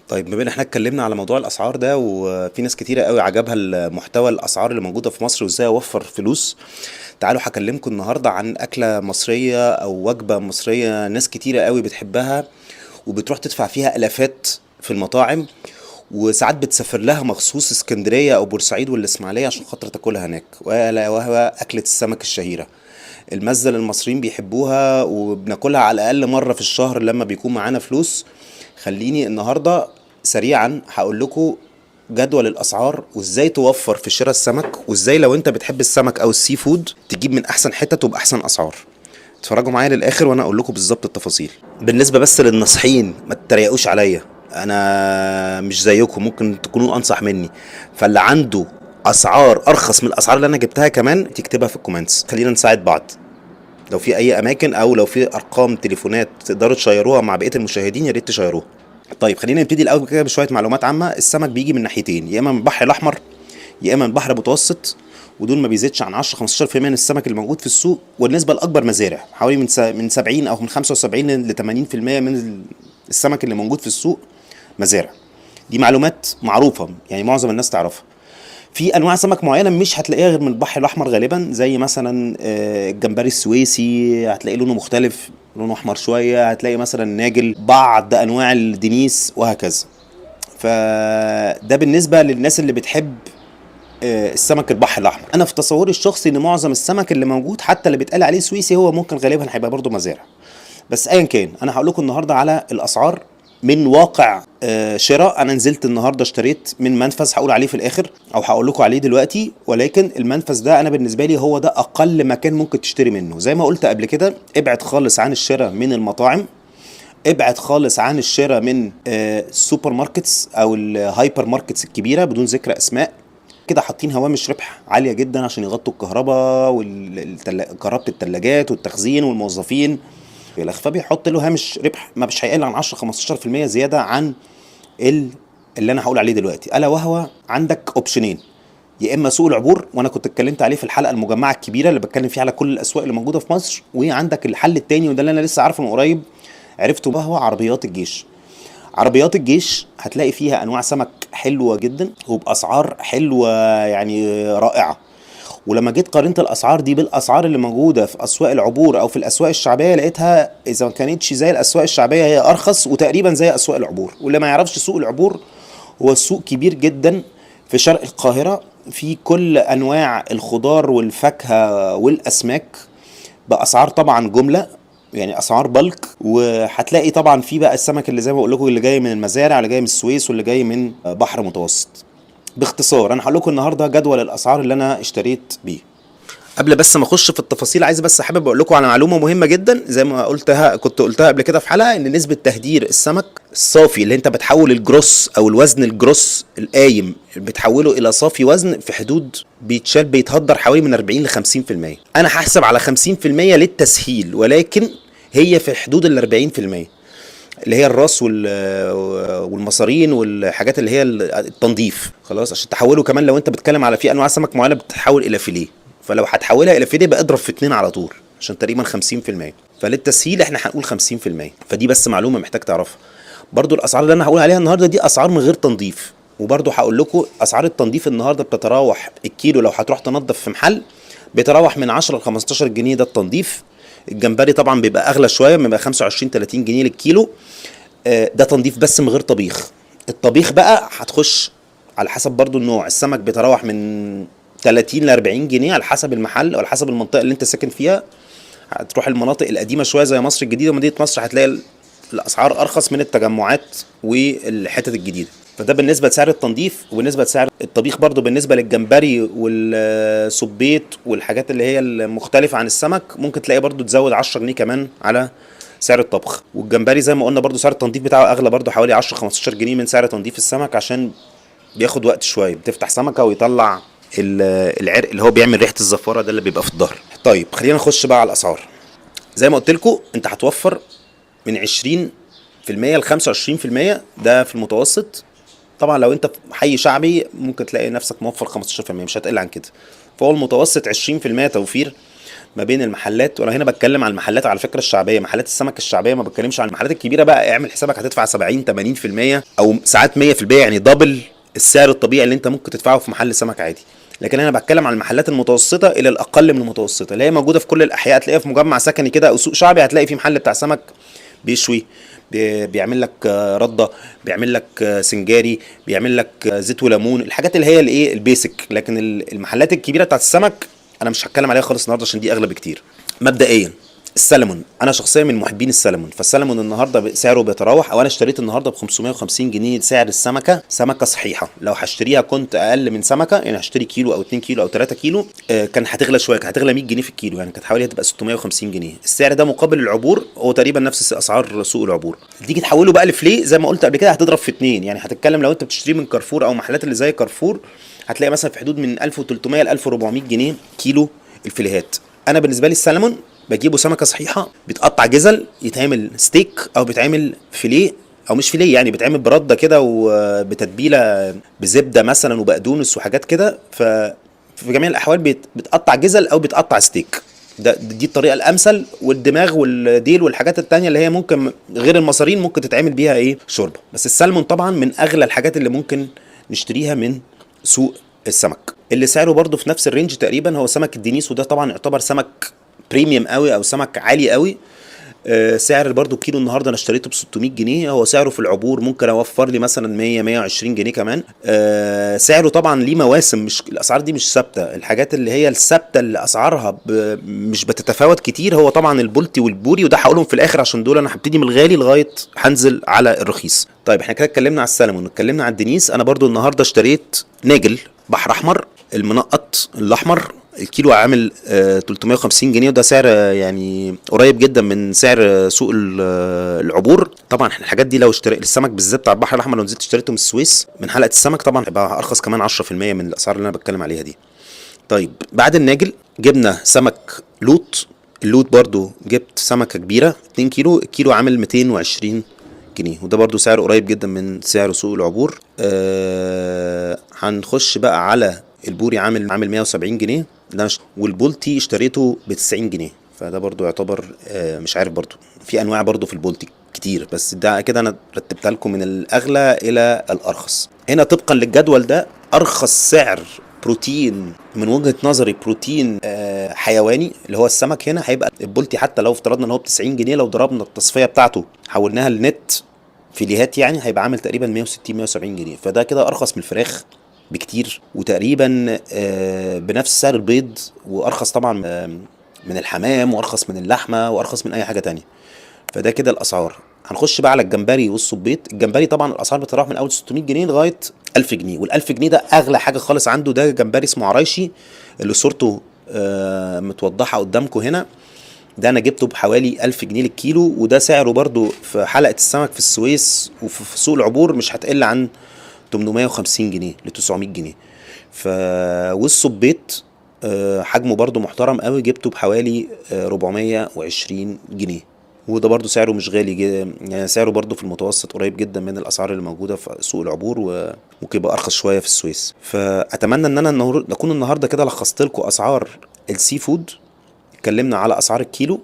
طيب، بما ان احنا اتكلمنا على موضوع الاسعار ده، وفي ناس كتيرة قوي عجبها المحتوى، الاسعار اللي موجودة في مصر وازاي اوفر فلوس، تعالوا هكلمكم النهارده عن اكله مصرية او وجبة مصرية ناس كتيرة قوي بتحبها وبتروح تدفع فيها الافات في المطاعم، وساعات بتسافر لها مخصوص اسكندرية او بورسعيد والاسماعيليه عشان خاطر تاكلها هناك، ولا وهو اكله السمك الشهيرة المزة اللي المصريين بيحبوها وبناكلها على الاقل مرة في الشهر لما بيكون معانا فلوس. خليني النهارده سريعا هقول لكم جدول الاسعار وازاي توفر في شراء السمك، وازاي لو انت بتحب السمك او ال seafood تجيب من احسن حتت وباحسن اسعار. اتفرجوا معايا للاخر وانا اقول لكم بالظبط التفاصيل. بالنسبة بس للنصحين، ما تتريقوش عليا، انا مش زيكم، ممكن تكونوا انصح مني، فاللي عنده اسعار ارخص من الاسعار اللي انا جبتها كمان تكتبها في ال comments، خلينا نساعد بعض. لو في اي اماكن او لو في ارقام تليفونات تقدروا تشيروها مع بقية المشاهدين يا ريت تشيروها. طيب خلينا نبتدي الاول كده بشوية معلومات عامة. السمك بيجي من ناحيتين، يا اما من البحر الاحمر يا اما من البحر المتوسط، ودول ما بيزيدش عن 10 15% من السمك اللي موجود في السوق، والنسبه الاكبر مزارع، حوالي من 70 او من 75 ل 80% من السمك اللي موجود في السوق مزارع. دي معلومات معروفة يعني معظم الناس تعرفها. في انواع سمك معينة مش هتلاقيها غير من البحر الاحمر غالبا، زي مثلا الجمبري السويسي هتلاقي لونه مختلف، لونه احمر شوية، هتلاقي مثلا ناجل، بعض انواع الدنيس وهكذا. فده بالنسبة للناس اللي بتحب السمك البحر الاحمر. انا في تصوري الشخصي ان معظم السمك اللي موجود حتى اللي بيتقال عليه سويسي هو ممكن غالبا هيبقى برضه مزارع، بس ايا كان انا هقول لكم النهارده على الاسعار من واقع شراء. انا نزلت النهارده اشتريت من منفذ هقول عليه في الاخر او هقول لكم عليه دلوقتي، ولكن المنفذ ده انا بالنسبة لي هو ده اقل مكان ممكن تشتري منه. زي ما قلت قبل كده، ابعد خالص عن الشراء من المطاعم، ابعد خالص عن الشراء من ال supermarkets او ال hyper markets الكبيرة بدون ذكر اسماء، كده حاطين هوامش ربح عالية جدا عشان يغطوا الكهرباء وكهرباء الثلاجات والتخزين والموظفين، فبيحط له هامش ربح ما مش هيقل عن 10 15% زيادة عن اللي انا هقول عليه دلوقتي، الا وهو عندك option ين، يا اما سوق العبور، وانا كنت اتكلمت عليه في الحلقة المجمعة الكبيرة اللي بتكلم فيها على كل الاسواق اللي موجودة في مصر، وعندك الحل الثاني وده اللي انا لسه عارفه من قريب عرفته، وهو عربيات الجيش. عربيات الجيش هتلاقي فيها انواع سمك حلوة جدا وباسعار حلوة يعني رائعة، ولما جيت قارنت الاسعار دي بالاسعار اللي موجودة في اسواق العبور او في الاسواق الشعبية لقيتها اذا ما كانتش زي الاسواق الشعبية هي ارخص وتقريبا زي اسواق العبور. واللي ما يعرفش سوق العبور، هو سوق كبير جدا في شرق القاهرة في كل انواع الخضار والفاكهه والاسماك باسعار طبعا جملة، يعني اسعار bulk، وهتلاقي طبعا في بقى السمك اللي زي ما بقول لكم اللي جاي من المزارع، اللي جاي من السويس، واللي جاي من بحر متوسط. باختصار انا هقول لكم النهارده جدول الاسعار اللي انا اشتريت بيه. قبل بس ما اخش في التفاصيل عايز بس حابب اقول لكم على معلومة مهمة جدا، زي ما قلتها كنت قلتها قبل كده في حلقة، ان نسبه تهدير السمك الصافي اللي انت بتحول ال gross او الوزن ال gross القايم بتحوله الى صافي وزن في حدود بيتشال بيتهدر حوالي من 40 ل 50%. انا هحسب على 50% للتسهيل، ولكن هي في حدود ال 40% اللي هي الراس والمصارين والحاجات اللي هي التنظيف خلاص، عشان تحوله كمان لو انت بتتكلم على في انواع سمك معينة بتتحول الى فيليه، فلو هتحولها الى فيليه بقى اضرب في 2 على طول عشان تقريبا 50%، فللتسهيل احنا هنقول 50%. فدي بس معلومة محتاج تعرفها. برضو الاسعار اللي انا هقول عليها النهارده دي اسعار من غير تنظيف، وبرضو هقول لكم اسعار التنظيف النهارده بتتراوح الكيلو لو هتروح تنظف في محل بيتراوح من 10 ل 15 جنيه ده التنظيف. الجمبري طبعا بيبقى اغلى شوية، بيبقى 25 30 جنيه للكيلو، ده تنظيف بس من غير طبيخ. الطبيخ بقى هتخش على حسب برضو النوع، السمك بيتراوح من 30 ل 40 جنيه على حسب المحل وعلى حسب المنطقة اللي انت ساكن فيها. هتروح المناطق القديمة شوية زي مصر الجديدة ومدينة نصر هتلاقي الاسعار ارخص من التجمعات والحتت الجديدة. فده بالنسبة لسعر التنظيف. وبالنسبة لسعر الطبيخ برضو بالنسبة للجمبري والسبيط والحاجات اللي هي المختلفة عن السمك ممكن تلاقي برضو تزود 10 جنيه كمان على سعر الطبخ. والجمبري زي ما قلنا برضو سعر التنظيف بتاعه اغلى برضو حوالي 10 15 جنيه من سعر تنظيف السمك، عشان بياخد وقت شوية، بتفتح سمكة ويطلع العرق اللي هو بيعمل ريحه الزفاره ده اللي بيبقى في الظهر. طيب خلينا نخش بقى على الاسعار. زي ما قلت لكم انت هتوفر من 20% ل 25%، ده في المتوسط. طبعا لو انت في حي شعبي ممكن تلاقي نفسك موفر 15%، مش هتقل عن كده. فهو المتوسط 20% توفير ما بين المحلات. وانا هنا بتكلم على المحلات على فكرة الشعبية، محلات السمك الشعبية، ما بتكلمش على المحلات الكبيرة بقى. اعمل حسابك هتدفع 70 80% او ساعات 100%، يعني double السعر الطبيعي اللي انت ممكن تدفعه في محل سمك عادي. لكن انا بتكلم على المحلات المتوسطة الى الاقل من المتوسطة، اللي هي موجودة في كل الاحياء. هتلاقيها في مجمع سكني كده او سوق شعبي، هتلاقي في محل بتاع سمك بيشوي، بيعمل لك رده، بيعمل لك سنجاري، بيعمل لك زيت وليمون، الحاجات اللي هي الايه ال basic. لكن المحلات الكبيرة بتاعت السمك انا مش هتكلم عليها خالص النهارده عشان دي اغلى بكتير. مبدئيا السلمون، انا شخصيا من محبين السلمون، فالسلمون النهارده سعره بيتراوح، او انا اشتريت النهارده ب 550 جنيه سعر السمكة، سمكة صحيحه. لو هشتريها كنت اقل من سمكة، يعني هشتري كيلو او 2 كيلو او 3 كيلو، كان هتغلى شوية، كانت هتغلى 100 جنيه في الكيلو، يعني كانت حوالي هتبقى 650 جنيه. السعر ده مقابل العبور هو تقريبا نفس اسعار سوق العبور. تيجي تحوله بقى لفليه زي ما قلت قبل كده هتضرب في 2، يعني هتتكلم لو انت بتشتريه من كارفور او محلات اللي زي كارفور هتلاقي مثلا في حدود من 1300 ل 1400 جنيه كيلو الفيليهات. انا بالنسبة لي السلمون بجيبه سمكة صحيحه، بيتقطع جزل، يتعمل ستيك او بيتعمل فيليه، او مش فيليه يعني بيتعمل برده كده وبتتبيله بزبده مثلا وبقدونس وحاجات كده. ففي جميع الاحوال بيتقطع جزل او بيتقطع ستيك، دي الطريقة الامثل. والدماغ والديل والحاجات التانية اللي هي ممكن غير المصارين ممكن تتعمل بيها ايه شوربة. بس السلمون طبعا من اغلى الحاجات اللي ممكن نشتريها من سوق السمك. اللي سعره برضو في نفس ال range تقريبا هو سمك الدنيس، وده طبعا يعتبر سمك premium قوي او سمك عالي قوي. سعر برضو كيلو النهارده انا اشتريته ب 600 جنيه، هو سعره في العبور ممكن اوفر لي مثلا 100 120 جنيه كمان. سعره طبعا ليه مواسم، مش الاسعار دي مش ثابتة. الحاجات اللي هي الثابتة اللي اسعارها مش بتتفاوت كتير هو طبعا البولتي والبوري، وده هقولهم في الاخر عشان دول انا هبتدي من الغالي لغاية هنزل على الرخيص. طيب احنا كده اتكلمنا على السلمون، اتكلمنا على الدنيس. انا برضو النهارده اشتريت ناجل بحر احمر المنقط الاحمر، الكيلو عامل 350 جنيه، وده سعر يعني قريب جدا من سعر سوق العبور. طبعا احنا الحاجات دي لو اشتريت السمك بالذات بتاع البحر الاحمر لو نزلت اشتريته من السويس من حلقة السمك طبعا هيبقى ارخص كمان 10% من الاسعار اللي انا بتكلم عليها دي. طيب بعد الناجل جبنا سمك لوط، اللوط برضو جبت سمكة كبيرة 2 كيلو، الكيلو عامل 220 جنيه، وده برضو سعره قريب جدا من سعر سوق العبور. هنخش بقى على البوري عامل 170 جنيه ده، والبولتي اشتريته ب 90 جنيه، فده برضو يعتبر مش عارف برضو في انواع برضو في البولتي كتير، بس ده كده انا رتبتها لكم من الاغلى الى الارخص. هنا طبقا للجدول ده ارخص سعر بروتين من وجهة نظري بروتين حيواني اللي هو السمك هنا هيبقى البولتي، حتى لو افترضنا ان هو ب 90 جنيه لو ضربنا التصفية بتاعته حولناها لنت فيليهات يعني هيبقى عامل تقريبا 160 170 جنيه، فده كده ارخص من الفراخ بكتير، وتقريبا بنفس سعر البيض، وارخص طبعا من الحمام، وارخص من اللحمة، وارخص من اي حاجة تانية. فده كده الاسعار. هنخش بقى على الجمبري والصبيط. الجمبري طبعا الاسعار بتتراوح من اول 600 جنيه لغاية 1000 جنيه، وال1000 جنيه ده اغلى حاجة خالص عنده. ده جمبري اسمه عرايشي اللي صورته متوضحه قدامكم هنا، ده انا جبته بحوالي 1000 جنيه للكيلو، وده سعره برضو في حلقة السمك في السويس وفي سوق العبور مش هتقل عن 850 جنيه ل 900 جنيه. والصبيط حجمه برضو محترم قوي، جبته بحوالي 420 جنيه، وده برضو سعره مش غالي يعني سعره برضو في المتوسط قريب جدا من الاسعار اللي موجودة في سوق العبور، وممكن يبقى ارخص شوية في السويس. فاتمنى ان انا اكون النهارده كده لخصت لكم اسعار ال seafood، اتكلمنا على اسعار الكيلو،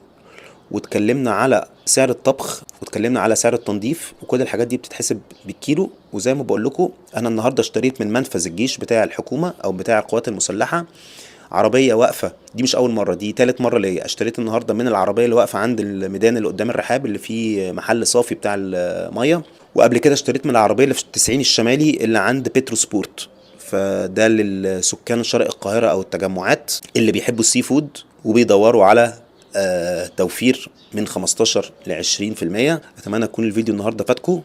واتكلمنا على سعر الطبخ، واتكلمنا على سعر التنظيف، وكل الحاجات دي بتتحسب بالكيلو. وزي ما بقول لكم انا النهارده اشتريت من منفذ الجيش بتاع الحكومة او بتاع القوات المسلحة عربية واقفة، دي مش اول مرة، دي تالت مرة ليا. اشتريت النهارده من العربية اللي واقفة عند الميدان اللي قدام الرحاب اللي فيه محل صافي بتاع المية، وقبل كده اشتريت من العربية اللي في التسعين الشمالي اللي عند بترو سبورت. فده للسكان شرق القاهرة او التجمعات اللي بيحبوا ال seafood وبيدوروا على توفير من 15 ل 20%. اتمنى يكون الفيديو النهارده فاتكم.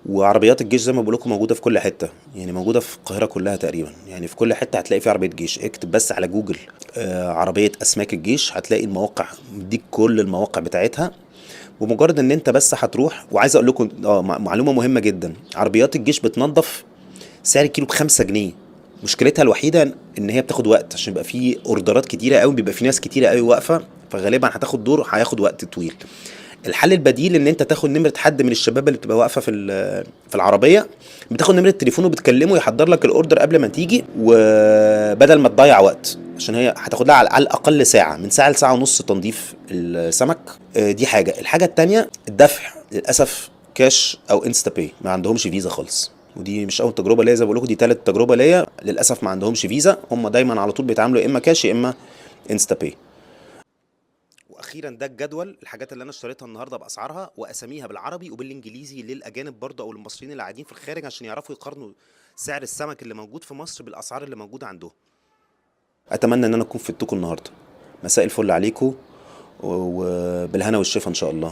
وعربيات الجيش زي ما بقول لكم موجودة في كل حتة، يعني موجودة في القاهرة كلها تقريبا، يعني في كل حتة هتلاقي في عربية جيش. اكتب بس على جوجل عربية اسماك الجيش هتلاقي المواقع، دي كل المواقع بتاعتها. بمجرد ان انت بس هتروح. وعايز اقول لكم معلومة مهمة جدا، عربيات الجيش بتنظف سعر الكيلو ب5 جنيه. مشكلتها الوحيدة ان هي بتاخد وقت عشان بيبقى في اوردرات كتيرة قوي، بيبقى في ناس كتيرة قوي واقفة، فغالبا هتاخد دور، هياخد وقت طويل. الحل البديل ان انت تاخد نمره حد من الشباب اللي بتبقى واقفة في العربية، بتاخد نمره التليفون وبتكلمه يحضر لك ال order قبل ما تيجي، وبدل ما تضيع وقت، عشان هي هتاخد لها على الاقل ساعة، من ساعة لساعة ونص تنظيف السمك. دي حاجة. الحاجة التانية الدفع، للاسف كاش او InstaPay، ما عندهمش فيزا خالص. ودي مش اول تجربه ليا، زي ما بقول لكم دي تالت تجربه ليا، للاسف ما عندهمش فيزا. هم دايما على طول بيتعاملوا يا اما كاش يا اما InstaPay. واخيرا ده الجدول، الحاجات اللي انا اشتريتها النهارده باسعارها واساميها بالعربي وبالانجليزي للاجانب برضه او المصريين اللي قاعدين في الخارج، عشان يعرفوا يقارنوا سعر السمك اللي موجود في مصر بالاسعار اللي موجودة عندهم. اتمنى ان انا اكون فدتكم النهارده. مساء الفل عليكم، وبالهنا والشفا ان شاء الله.